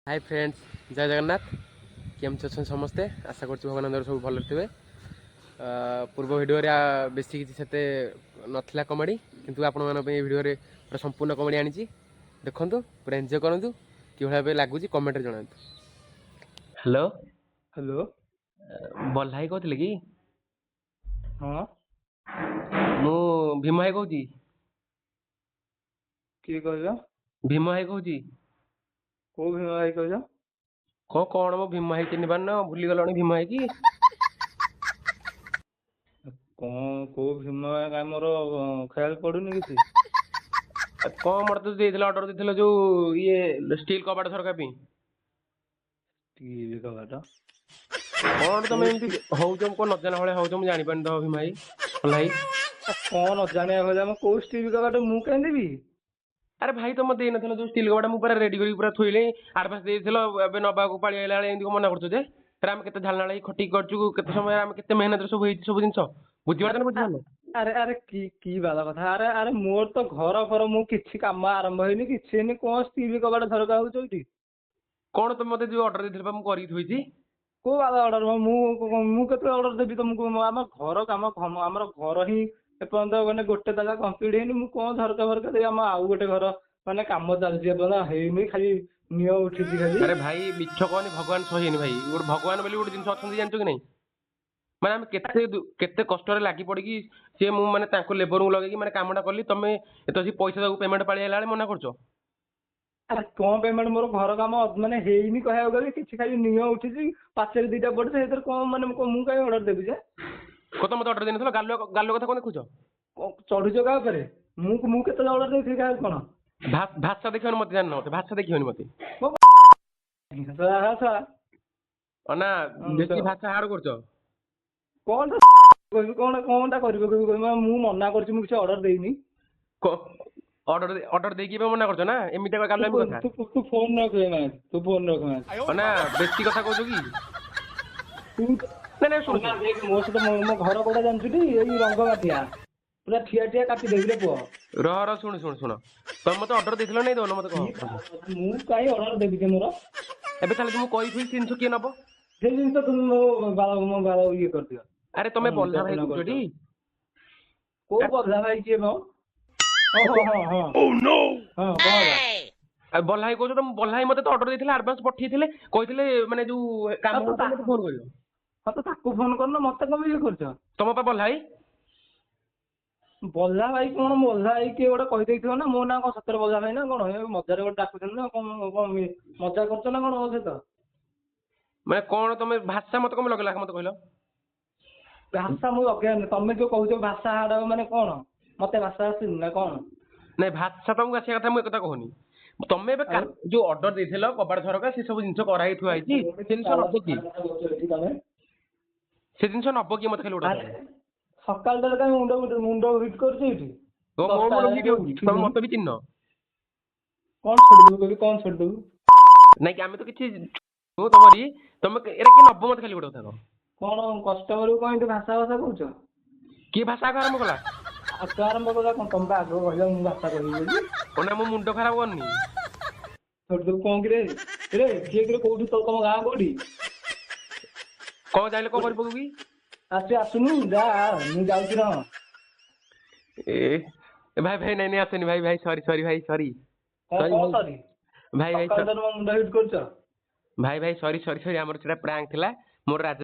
High friends, ଜୟ ଜଗନ୍ନାଥ। କେମିତି ଅଛନ୍ତି ସମସ୍ତେ? ଆଶା କରୁଛି ଭଗବାନଙ୍କର ସବୁ ଭଲରେ ଥିବେ। ପୂର୍ବ ଭିଡ଼ିଓରେ ବେଶୀ କିଛି ସେତେ ନଥିଲା କମେଡ଼ି, କିନ୍ତୁ ଆପଣମାନଙ୍କ ପାଇଁ ଏ ଭିଡ଼ିଓରେ ପୁରା ସମ୍ପୂର୍ଣ୍ଣ କମେଡ଼ି ଆଣିଛି। ଦେଖନ୍ତୁ, ପୁରା ଏନ୍ଜୟ କରନ୍ତୁ। କିଭଳି ଭାବେ ଲାଗୁଛି କମେଣ୍ଟରେ ଜଣାନ୍ତୁ। ହ୍ୟାଲୋ। ହ୍ୟାଲୋ। ବଲ୍ଲା ଭାଇ କହୁଥିଲେ କି? ହଁ। ମୁଁ ଭୀମ ଭାଇ କହୁଛି। କିଏ କହିଲ? ଭୀମ ଭାଇ କହୁଛି। କୋଉ ଭୀମ ଭାଇ କହିଲ? କ'ଣ କ'ଣ ମୋ ଭୀମ ଭାଇ ଚିହ୍ନି ପାରୁନ? ଭୁଲିଗଲଣି ଭୀମ ଭାଇ କି? କଣ, କୋଉ ଭୀମ ଭାଇ? କାଇଁ ମୋର ଖେୟାଲ ପଡୁନି କିଛି। କ'ଣ ମୋତେ ଦେଇଥିଲ, ଅର୍ଡ଼ର ଦେଇଥିଲ ଯୋଉ ଇଏ ଷ୍ଟିଲ୍ କବାଟ ଝରକା ପାଇଁ। ଷ୍ଟିଲ୍ କବାଟ? କଣ ତମେ ଏମିତି ହଉଛ? ମୁଁ କଣ ନଜାଣିଲା ଭଳିଆ ହଉଛ? ମୁଁ ଜାଣିପାରୁନି ତ ଭୀମ ଭାଇ, ଭଲ ଭାଇ। କଣ ନ ଜାଣିବା ଭଳିଆ? ମୁଁ କୋଉ ଷ୍ଟିଲ୍ କବାଟ ମୁଁ କାଇଁ ଦେବି? ଆରେ ଭାଇ, ତମେ ଦେଇନଥିଲ ଯୋଉ ଷ୍ଟିଲ୍ କବାଟ? ମୁଁ ପୁରା ରେଡି କରିକି ପୁରା ଥୋଇଲି, ଆଡଭାନ୍ସ ଦେଇଥିଲ। ଏବେ ନବାକୁ ପାଳି ଆଇଲା ବେଳେ ଏମିତି କଣ ମନା କରୁଛ ଯେ? ଫେରେ ଆମେ କେତେ ଝାଳ ନାଳ ହେଇ ଖଟିକି କରିଛୁ, କେତେ ସମୟ ଆମେ କେତେ ମେହନତରେ ସବୁ ହେଇଛି ସବୁ ଜିନିଷ। ବୁଝିପାରୁଛ ନା ବୁଝିପାରୁନ? ଆରେ ଆରେ, କି କି ବାଲା କଥା! ଆରେ ଆରେ, ମୋର ତ ଘର ଫର ମୁଁ କିଛି କାମ ଆରମ୍ଭ ହେଇନି, କିଛି ହେଇନି। କଣ ଷ୍ଟିଲ୍ କବାଟ ଝରକା ହଉଛି ଏଇଠି? କଣ ତମେ ମତେ ଯୋଉ ଅର୍ଡର ଦେଇଥିଲ ବା ମୁଁ କରିକି ଥୋଇଛି। କୋଉ ବାଲା ଅର୍ଡର? ମୁଁ କେତେବେଳେ ଅର୍ଡର ଦେବି ତମକୁ? ଆମ ଘର କାମ, ଆମର ଘର ହିଁ ଏପର୍ଯ୍ୟନ୍ତ ମାନେ ଗୋଟେ ତାଲା କମ୍ପ୍ଲିଟ ହେଇନି। ମୁଁ କଣ ଝରକା ଫରକା ଦେବି? ଆମ ଆଉ ଗୋଟେ ଘର ମାନେ କାମ ଚାଲିଛି, ଏପର୍ଯ୍ୟନ୍ତ ହେଇନି, ଖାଲି ନିଅଁ ଉଠିଛି ଖାଲି। ଆରେ ଭାଇ, ମିଛ କହନି, ଭଗବାନ ସହିବେନି ଭାଇ। ଗୋଟେ ଭଗବାନ ବୋଲି ଗୋଟେ ଜିନିଷ ଅଛନ୍ତି, ଜାଣିଛ କି ନାଇଁ? ମାନେ ଆମେ କେତେ କେତେ କଷ୍ଟରେ ଲାଗି ପଡିକି ସିଏ ମୁଁ ମାନେ ତାଙ୍କୁ ଲେବରଙ୍କୁ ଲଗେଇକି ମାନେ କାମଟା କଲି। ତମେ ଏତେ ଆସିକି ପଇସା ଦେବାକୁ ପେମେଣ୍ଟ ପାଳି ଆଇଲା ବେଳେ ମନା କରୁଛ। ଆରେ କଣ ପେମେଣ୍ଟ? ମୋର ଘର କାମ ମାନେ ହେଇନି କହିବାକୁ ଗଲେ କିଛି, ଖାଲି ନିଅଁ ଉଠିଛି, ପାଚେରୀ ଦିଟା ପଡିଛି। ସେଇଥିରେ କଣ ମାନେ ମୁଁ କାଇଁ ଅର୍ଡର ଦେବି ଯେ? କଣ ତମେ ମତେ ଅର୍ଡର ଦେଇନଥିଲ? ଗାଲୁଆ ଗାଲୁଆ କଥା କଣ ଦେଖୁଛ? ଚଢୁଛ କାହା ଉପରେ? ମୁଁ କେତେବେଳେ ଅର୍ଡର ଦେଇଥିଲି କାହାକୁ କଣ? ଭାଷା ଦେଖିବନି ମତେ, ଜାଣିନ ମତେ, ଭାଷା ଦେଖିବନି ମତେ। ଭାଷା? ନା, ବେଶୀ ଭାଷା ହାର୍ଡ କରୁଛ। କଣ କହିବି? କଣ କଣଟା କରିବ କହିବି? ମୁଁ ମନା କରୁଛି, ମୁଁ କିଛି ଅର୍ଡର ଦେଇନି। ଅର୍ଡର ଅର୍ଡର ଦେଇକି ଏବେ ମନା କରୁଛ ନା? ଏମିତି ଗାଲୁଆମି କଥା। ତୁ ଫୋନ ରଖ, ତୁ ଫୋନ ରଖ। ନା, ବେଶୀ କଥା କହୁଛ କି? ତୁ ନାଇଁ ନାଇଁ, ଶୁଣ। ମୋ ସହିତ ମୋ ଘର କୋଉଟା ଜାଣିଛୁ ଟି? ଏଇ ରଙ୍ଗମାଟିଆ। ପୁରା ଠିଆ ଠିଆ କାଟିଦେବି ରେ ପୁଅ। ରହ ରହ, ଶୁଣୁ ଶୁଣୁ ଶୁଣ, ତମେ ମତେ ଅର୍ଡର ଦେଇଥିଲ ନାଇଁ ଦଉନ ମତେ କହ। ମୁଁ କାଇଁ ଅର୍ଡର ଦେବି ଯେ ମୋର? ଏବେ ତାହେଲେ ମୁଁ କହିଥିଲି, ସେ ଜିନିଷ କିଏ ନବ? ସେ ଜିନିଷ তুমি ମୋ ବାଳ ଇଏ କରିଦିଅ। ଆରେ ତମେ ବଲ୍ଲା ଭାଇ କହୁଛ ଟି? କୋଉ ବଲ୍ଲା ଭାଇ? କିଏ ମ? ହଁ ହଁ ହଁ ହଁ, କଣ ହେଲା? ଆଉ ବଲ୍ଲା ଭାଇ କହୁଛ ତ? ବଲ୍ଲା ଭାଇ ମତେ ତ ଅର୍ଡର ଦେଇଥିଲେ, ଆଡଭାନ୍ସ ପଠେଇଥିଲେ, କହିଥିଲେ ମାନେ ଯୋଉ କାମ ମତେ ଫୋନ କରିବ। ହଁ ତ ତାକୁ ଫୋନ କରୁନ, ମତେ କଣ ଇଏ କରୁଛ? ତମ ପା ବଲ୍ଲା ଭାଇ। ବଲ୍ଲା ଭାଇ କଣ? ବଲ୍ଲା ଭାଇ କିଏ ଗୋଟେ କହିଦେଇଥିବ ନା। ମୋ ନାଁ କଣ ସତରେ ବଲ୍ଲା ଭାଇ ନା କଣ? ଏ ମଜାରେ ଗୋଟେ ଡାକୁଛନ୍ତି ନା କଣ? କଣ ମଜା କରୁଛ ନା କଣ ମୋ ସହିତ? ମାନେ କଣ ତମେ ଭାଷା ମତେ କଣ ଲଗେଇଲା ମତେ କହିଲ? ଭାଷା ମୁଁ ଲଗେଇନି। ତମେ ଯୋଉ କହୁଛ ଭାଷା ହାର୍ଡ, ମାନେ କଣ ମତେ ଭାଷା ଆସୁନି ନା କଣ? ନାଇଁ, ଭାଷା ତମକୁ ଆସିବା କଥା ମୁଁ ଏକଥା କହୁନି। ତମେ ଏବେ ଯୋଉ ଅର୍ଡର ଦେଇଥିଲ କବାଟ ଝରକା, ସେ ସବୁ ଜିନିଷ କରାହେଇ ଥୁଆ ହେଇଛି। ସେ ଜିନିଷ ନବ କି? ସେ ଜିନିଷ ନବ କି ମତେ ଖାଲି ଗୋଟେ? ସକାଳଟାରେ କାଇଁ ମୁଣ୍ଡ ମୁଣ୍ଡ ହିଟ୍ କରୁଛ ଏଇଠି? ତମେ ମତେ ବି ଚିହ୍ନ। କଣ ଛାଡ଼ିଦେବୁ କହିବି? କଣ ଛାଡ଼ିଦେବୁ? ନାଇଁ କି ଆମେ ତ କିଛି ତମରି ତମେ ଏଟା କିଏ ନବ ମତେ ଖାଲି ଗୋଟେ କଥା କହ। କଣ କଷ୍ଟମରକୁ କଣ ଏମିତି ଭାଷା ଭାଷା କହୁଛ? କିଏ ଭାଷା ଆଗ ଆରମ୍ଭ କଲା? ଆଗ ଆରମ୍ଭ କଲା କଣ? ତମେ ଆଗ କହିଲ ମୁଁ ଭାଷା କହିବି ବୋଲି। ନା, ମୋ ମୁଣ୍ଡ ଖରାପ କରନି। ଛାଡ଼ିଦେବୁ କଣ କିରେ? ରେ କିଏ କିରେ? କୋଉଠି ତୋ ତମ ଗାଁ କୋଉଠି? କଣ ଚାହିଁଲେ କଣ କରିପକେଇବୁ କି? ଆସି ଆସୁନୁ, ଯା, ମୁଁ ଯାଉଛି ରହ। ଏ ଭାଇ ଭାଇ, ନାଇଁ ନାଇଁ, ଆସେନି ଭାଇ। ଭାଇ ସରି ସରି, ଭାଇ ସରି। କଣ ସରି? ଭାଇ ଭାଇ, ମୁଣ୍ଡ ହିଟ୍ କରୁଛ। ଭାଇ ଭାଇ, ସରି ସରି ସରି, ଆମର ସେଟା ପ୍ରାଙ୍କ ଥିଲା। ମୋର ରାଜ